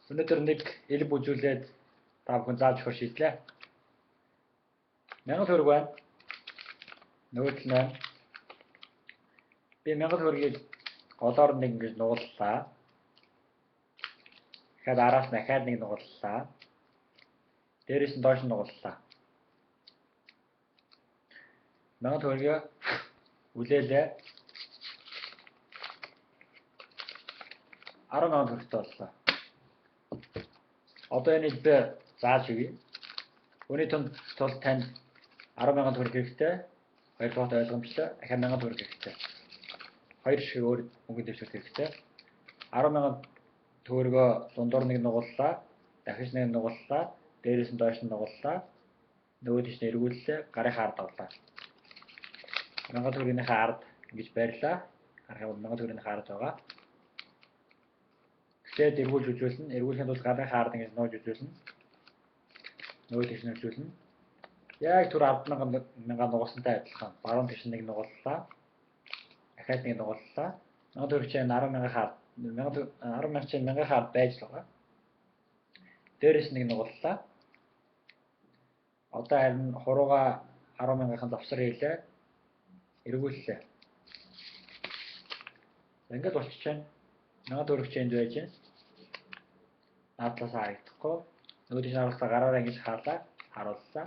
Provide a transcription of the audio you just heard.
Өнөөдөр нэг элб үзүүлээд та бүхэн зааж өгөхөр шийдлээ. 1000 төгрөг байна. Нөгөө тал нь би 1000 төгрөгийг голоор нэг ингэж нугаллаа. Дахиад араас дахиад нэг нугаллаа. Дээрээс нь доош нь нугаллаа. 1000 төгрөгөө үлээлээ. 10,000 төгрөгтэй боллоо. Одоо энийг би зааж өгье. Үүний тулд танд 10,000 төгрөг хэрэгтэй. Хоёрдугаарт ойлгомжтой. Дахиад 1,000 төгрөг хэрэгтэй. Хоёр шиг өөр мөнгөний дэвшүүлэлт хэрэгтэй. 10,000 төгрөгөө дундуур нэг нугаллаа. Дахиж нэг нугаллаа. Дээрээс нь доош нь нугаллаа. Нөгөө тийш нь эргүүллээ. Гарынхаа ард авлаа. 1,000 төгрөгийнхээ ард ингэж байрлаа. Харах юм бол 1,000 төгрөгийнхээ ард байгаа. Тэгээд эргүүлж үзүүлнэ. Эргүүлэхийн тулд гарынхаа ард ингэж нууж үзүүлнэ. Нөгөө тийш нь үзүүлнэ. Яг түр 10,000 нугалсантай адилхан. Баруун тийш нэг нугаллаа. Дахиад нэг нугаллаа. 1,000 төгрөг чинь 10,000 хаар 10,000 чинь 1,000 хаар байж л байгаа. Дээрээс нэг нугаллаа. Одоо харин хурууга 10,000-ын завсар хийлээ. Эргүүллээ. Ингээд болчих чинь 1,000 төгрөг чинь энд байж байна. Наад талаас харагдахгүй. Нөгөө тийш харуулсаа гараараа ингэж хаалаа, харууллаа.